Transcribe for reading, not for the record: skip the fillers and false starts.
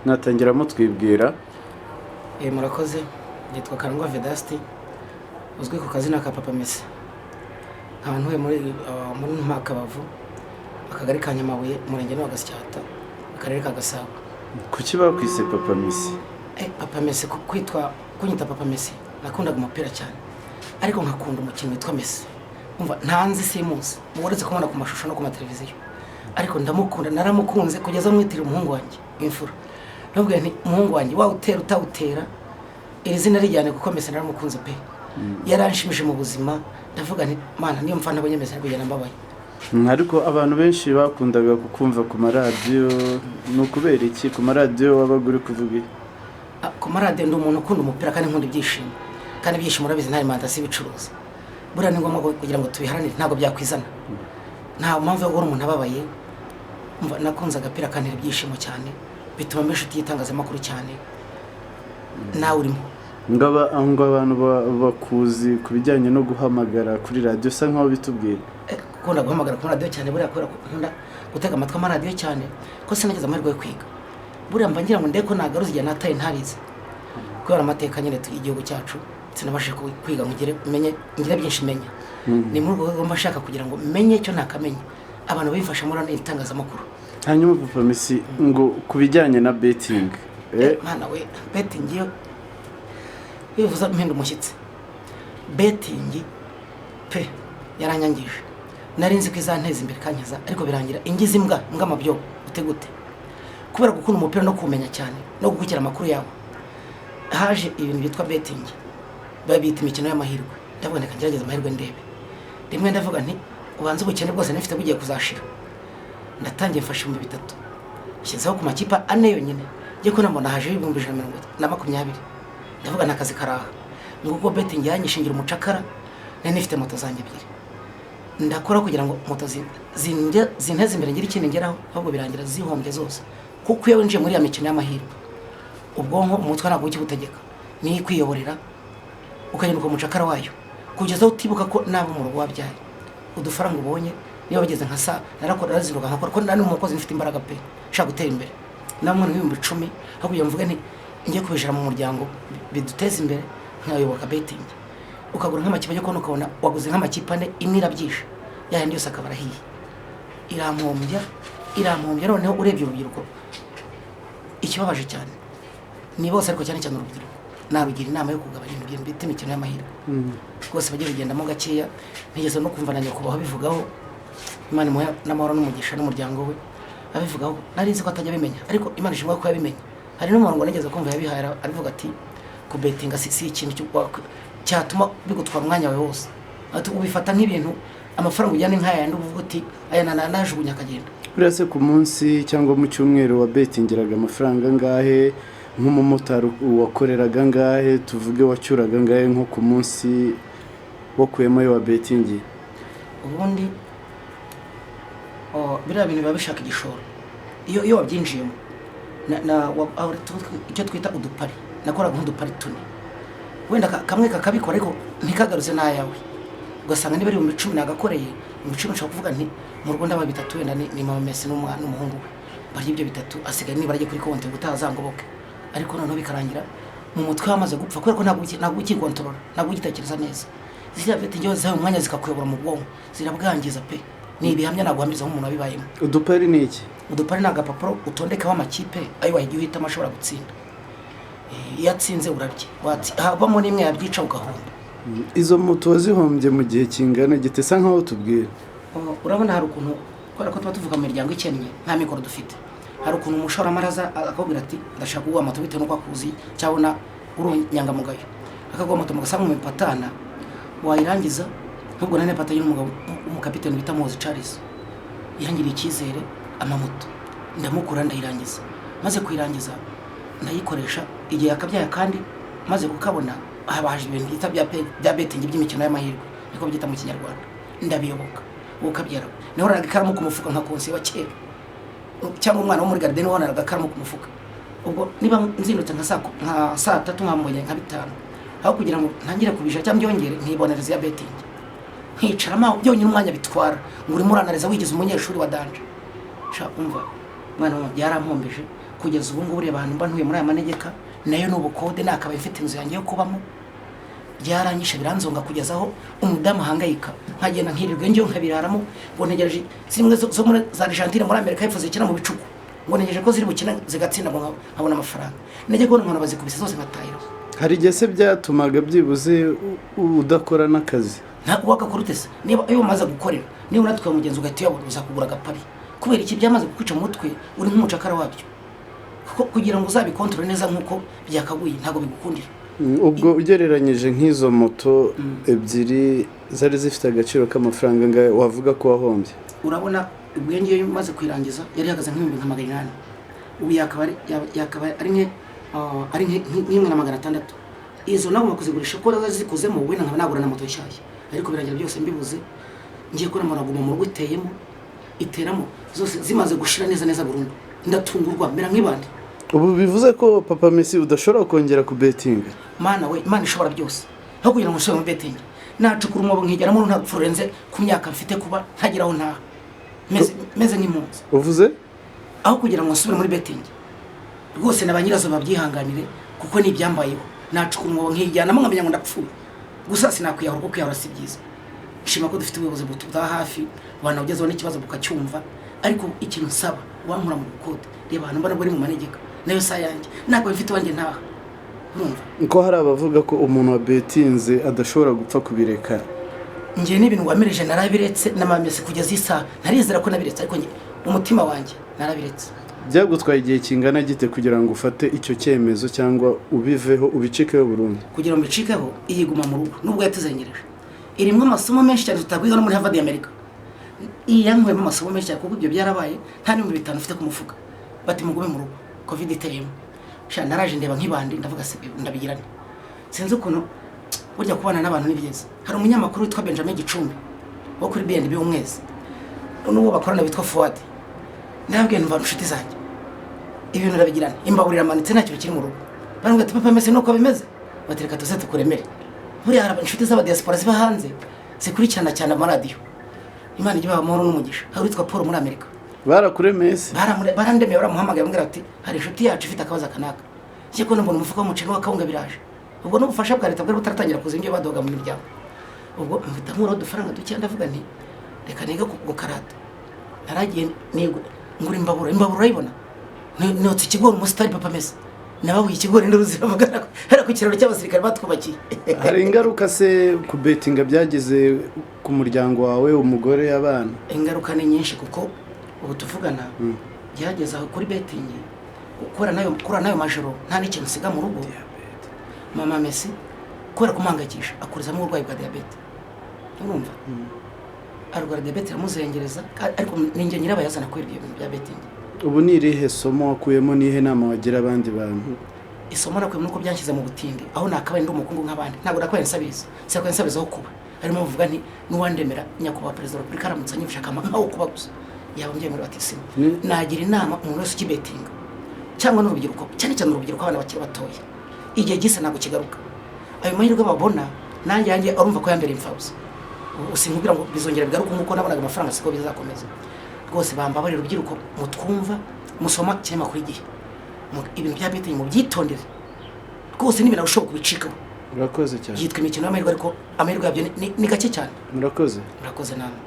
Mwatangira mutwibwira. Murakoze, nitwa Karangwa Vedaste, uzwi ku kazina ka Papa Messi, nkaba ntuye muri Mpakabavu, akagari ka Nyamabuye, umurenge ni wa Gasyata, akarere ka Gasabo. Kuki bakwise Papa Messi? Papa Messi, kwitwa kunyita Papa Messi, nakundaga umupira cyane, ariko nkakunda umukinnyi witwa Messi. Umva, ntanzi, simuzi, uretse kumubona ku mashusho no ku mateleviziyo, ariko ndamukunda, naramukunze kugeza mwitira umuhungu wanjye w'imfura. Ndamubwira nti: "Umuhungu wanjye, wawutera utawutera, iri zina rijyane, kuko Messi naramukunze pe, yaranshimije mu buzima." Ndavuga nti: "Mana, niyo mpfa ntabonye Messi kugenda mbabaye." Ariko abantu benshi bakundaga kukumva ku maradiyo, ni ukubera iki? Ku maradiyo wabaga uri kuvuga iki? Ah, ku maradiyo ndi umuntu ukunda umupira kandi nkunda ibyishimo, kandi ibyishimo urabizi, nta alimentation ibicuruza. Buriya ni ngombwa kugira ngo tubiharanire, ntabwo byakwizana, nta mpamvu yo guhora umuntu ababaye. Umva, nakunze agapira kantera ibyishimo cyane, bituma mba inshuti y'itangazamakuru cyane, nawe urimo. Ngo abantu bakuzi ku bijyanye no guhamagara kuri radiyo, usa nkaho bitubwira. Gukunda guhamagara kuri radiyo cyane, buriya kubera ko nkunda gutega amatwi amaradiyo cyane, ko sinageze amahirwe yo kwiga. Buriya mba ngira ngo ndebe ko nagaruza igihe nataye ntarize, kubera amateka nyine y'igihugu cyacu, sinabashije kwiga ngo ngire menye, ngire byinshi menya. Ni muri urwo rwego mba nshaka kugira ngo menye icyo nakamenya, abantu bifasha muri iri itangazamakuru. Hanyuma Papa Messi, ngo ku bijyanye na betting? Mana we, betting yo bivuze mpinda umushyitsi. Betting pe, yaranyangije. Nari nzi ko izanteza imbere kankiza, ariko birangira ingize imbwa, imbwa amabyo gute gute, kubera gukunda umupira no kuwumenya cyane no gukurikira amakuru yawo. Haje ibintu byitwa betting, babita imikino y'amahirwe. Ndavuga reka ngerageze amahirwe ndebe. Rimwe ndavuga nti: "Ubanza ubukene bwose nifite bugiye kuzashira." Ndatangiye, mfashe 3000, nshyizeho ku makipe ane yonyine, ngiye kubona mbona hajeho 120,000. Ndavuga ni akazi karaha. Nguko betting yanyishingira umucakara. Nari nifite moto zanjye ebyiri, ndakora kugira ngo moto zinteze imbere, ngire ikintu ngeraho, ahubwo birangira zihombye zose, kuko iyo winjiye muri ya mikino y'amahirwe, ubwonko, umutwe ntabwo ukibutegeka, niyo ikwiyoborera, ukagenda ukaba umucakara wayo kugeza aho utibuka ko nabo mu rugo wabyaye. Udufaranga ubonye, niba bageze nka saa, narakora, narazinduka nkakora, ko nari umukozi mfite imbaraga pe, nshaka gutera imbere. Namwe 10,000, aho kugira ngo mvuge nti ngiye kubijira mu muryango biduteze imbere, nkayoboka betting. Ukagura nk'amakipe yo kubona, ukabona waguze nk'amakipe ane, imwe irabyishe, yayandi yose akaba arahiye. Irampombya, irampombya. Noneho urebye urubyiruko, ikibabaje cyane ni bose, ariko cyane cyane urubyiruko, narugira inama yo kugabanya ibintu bita imikino y'amahirwe rwose, bajye bigendamo gakeya. Ntigeze no kumva na nyakubahwa abivugaho, Imana imuhe n'amahoro n'umugisha n'umuryango we, abivugaho. Nari nzi ko atajya abimenya, ariko Imana ishimwe ko yabimenye. Hari n'umurongo nigeze kumva yabihaye, aravuga ati: "Kubetinga si ikintu cyatuma bigutwara umwanya wawe wose." Ati: "Ubifata nk'ibintu, amafaranga ujyana nk'aya yandi, uvuga uti aya najugunya akagenda." Buriya se ku munsi cyangwa mu cyumweru wa betingiraga amafaranga angahe? Nk'umumotari wakoreraga angahe? Tuvuge wacyuraga angahe nko ku munsi wakuyemo ayo wa betingiye? Ubundi oh, biriya bintu biba bishaka igishoro. Iyo wabyinjiyemo aho icyo twita udupari, nakoraga nk'udupari tune, wenda kamwe kakabikora ariko ntikagaruze n'ayawe, ugasanga niba ari 10,000 nagakoreye, 10,000 nshobora kuvuga nti mu rugo ndaba bitatu, wenda ni mama Messi n'umuhungu we barya ibyo bitatu, asigaye nibara ajye kuri konti ubutaha azangoboke. Ariko noneho bikarangira mu mutwe wamaze gupfa, kubera ko ntabwo ukikontorora, ntabwo ugitekereza neza. Ziriya betting iyo zihaye umwanya zikakuyobora mu bwonko, zirabwangiza pe, ni ibihamya naguhamiriza nk'umuntu wabibayemo. Udupari ni iki? Udupari ni agapapuro utondekaho amakipe, ayo wagiye uhitamo ashobora gutsinda. Iyo atsinze urarya. Habamo n'imwe yabyica ugahomba. Izo moto wazihombye mu gihe kingana gite? Sa nkaho tubwira. Oh, urabona hari ukuntu, kubera ko tuba tuvuga mu miryango ikennye, nta mikoro dufite, hari ukuntu umushoramari aza akakubwira ati: "Ndashaka kuguha moto," bitewe n'uko akuzi cyangwa uri inyangamugayo, akaguha moto, mugasanga mu mipatana, wayirangiza. Nk'ubwo nari napatanye n'umugabo w'umukapiteni bita Muhozi Charles, yangiriye icyizere amamoto, ndamukura, ndayirangiza. Maze kuyirangiza ndayikoresha igihe yakabyaye, kandi maze kukabona haba haje ibintu bita bya betting, by'imikino y'amahirwe, niko byita mu Kinyarwanda. Ndabiyoboka. Uwo kabyara nahoraga ikaramu ku mufuka nka konsiye wa kera cyangwa umwana wo muri garden wahoraga ikaramu ku mufuka. Ubwo niba nzindutse nka saa tatu, nkambonye nka bitanu, aho kugira ngo ntangire kubisha cyangwa byongere, nkibonereza ya betting, nkicaramo aho byonyine. Umwanya bitwara ngo urimo uranariza, wigize umunyeshuri wa danger. Sha umva mwana wa, byarampombeje. Kugeza ubu ngubu reba ahantu mba ntuye muri aya manegeka, nayo ni ubukode, nakabaye mfite inzu yanjye yo kubamo. Byaranyishe, biranzonga kugeza aho umudamu ahangayika, nkagenda nkirirwa njyewe nkabiraramo, ngo ntegereje zimwe zo muri za Argentine, muri Amerika y'Epfo zikina mu bicuku, ngo ntegereje ko ziri bukina zigatsinda, ngo nkabona amafaranga. Najya kubona umuntu bazikubise zose nkatahira. Hari igihe se byatumaga byibuze udakora n'akazi? Ntabwo wagakora ute se niba iyo umaze gukorera, niba unatwaye umugenzi ugahita uyabona, uzakugura agapari? Kubera iki? Byamaze kukwica mu mutwe, uri nk'umucakara wabyo, kuko kugira ngo uzabikontorore neza nk'uko byakaguye ntabwo bigukundira. Ubwo ugereranyije nk'izo moto ebyiri zari zifite agaciro k'amafaranga angahe wavuga ko wahombye? Urabona ubwo iyo ngiyo umaze kuyirangiza yari ihagaze nk'ibihumbi nka 800, ubu yakaba ari nk'imwe na 600. Izo nagomba kuzigurisha kuko zari zikozemo, wenda nkaba nagura na moto nshyashya, ariko birangira byose mbibuze. Ngiye kubona mbona guma mu rugo iteyemo, iteramo zose zimaze gushira neza neza burundu, ndatungurwa mera nk'ibandi. Ubu bivuze ko Papa Messi udashobora kongera kubetinga? Mana we, Imana ishobora byose, aho kugira ngo nsubire mu betting nacukura umwobo nkigeramo, nta rupfu rurenze ku myaka mfite kuba ntagira aho ntaha, meze nk'impunzi. Uvuze? Aho kugira ngo nsubire muri betting rwose, na ba nyirazo babyihanganire kuko ni ibyambayeho, nacukura umwobo nkijyanamo nkamenya ngo ndapfuye, gusa sinakwiyahura kuko kwiyahura si byiza. Nshima ko dufite ubuyobozi butuba hafi, abantu bagezeho n'ikibazo bukacyumva, ariko ikintu nsaba wankura mu bukode, reba ahantu mbona buri mu manegeka, nayo si ayanjye, ntabwo mfite iwanjye ntaha, urumva? Ko hari abavuga ko umuntu wabetinze adashobora gupfa kubireka. Njye n'ibintu wamirije narabiretse, n'amamesi kugeza isaha ntarizera ko nabiretse, ariko njye umutima wanjye narabiretse. Byagutwaye igihe kingana gite kugira ngo ufate icyo cyemezo cyangwa ubiveho, ubicikeho burundu? Kugira ngo mbicikeho, iyi guma mu rugo nubwo yatuzengereje irimo amasomo menshi cyane tutakwiga no muri Harvard ya Amerika. Iyi yankuyemo amasomo menshi cyane, kuko ibyo byarabaye nta n'ibihumbi 5 mfite ku mufuka, bati mugume mu rugo, Covid iteyemo. Sha, naraje ndeba nk'ibandi, ndavuga se ndabigira nte? Sinzi ukuntu burya kubana n'abantu ni byiza. Hari umunyamakuru witwa Benjamin Gicumbi wo kuri B&B Umwezi, n'uwo bakorana witwa Fuad, ndababwiye numva inshuti zanjye, ibintu ndabigirana, imbabura iramanitse, nta kintu kiri mu rugo. Barambwira ati papa mese nuko bimeze, bati reka tuze tukuremere. Buriya hari inshuti z'abadiaspora ziba hanze zikurikirana cyane amaradiyo, Imana ijya ibaha amahoro n'umugisha. Hari uwitwa Paul muri Amerika. Barakuremeye se? Barandemeye, baramuhamagaye, bambwira bati hari inshuti yacu ifite akabazo kanaka. Njye ko mbona umufuka w'umuceri w'akawunga biraje, ubwo n'ubufasha bwa leta bwari butaratangira kuza, ibyo baduhaga mu miryango. Ubwo mpita nkuraho udufaranga duke, ndavuga nti reka nige gukarata. Naragiye ngura imbabura, imbabura urayibona, notsa ikigori, umusitari papa mese nababuye ikigori, induru ziravuga hera ku kiraro cy'abasirikare batwubakiye. Hari ingaruka se kubetinga byagize ku muryango wawe, umugore, abana? Ingaruka ni nyinshi, kuko ubu tuvugana byageze aho kuri betting gukora nayo, gukora nayo majoro nta n'ikintu usiga mu rugo. Mama Messi kubera kumuhangayikisha akurizamo uburwayi bwa diyabete, urumva arwara diyabete iramuzengereza, ariko ni njye nyirabayazana kubera ibyo bintu bya betting. Ubu ni irihe somo wakuyemo, n'ihe nama wagira abandi bantu? Isomo nakuyemo nuko byanshyize mu butindi, aho nakabaye ndi umukungu nk'abandi, ntabwo nakabaye nsabiriza, sinakabaye nsabiriza aho kuba. Harimo bavuga nti n'uwandemera nyakubahwa perezida wa repubulika aramutse anyifasha akampa nkaho kuba gusa, yaba mbyeyi muri batisimu. Nagira inama umuntu wese ukibetinga cyangwa n'urubyiruko, cyane cyane urubyiruko, abana bakiri batoya, igihe gisa ntabwo kigaruka. Ayo mahirwe babona nanjye yanjye urumva ko yambereye imfabusa. Ubu sinkubwira ngo bizongera bigaruke nk'uko nabonaga amafaranga, siko bizakomeza rwose. Bambabarira urubyiruko mutwumva, musoma ikinyamakuru Igihe, ibintu bya betting mubyitondere rwose, n'ibintu ushobora kubicikaho. Murakoze cyane. Byitwa imikino y'amahirwe, ariko amahirwe yabyo ni gake cyane. Murakoze. Murakoze namwe.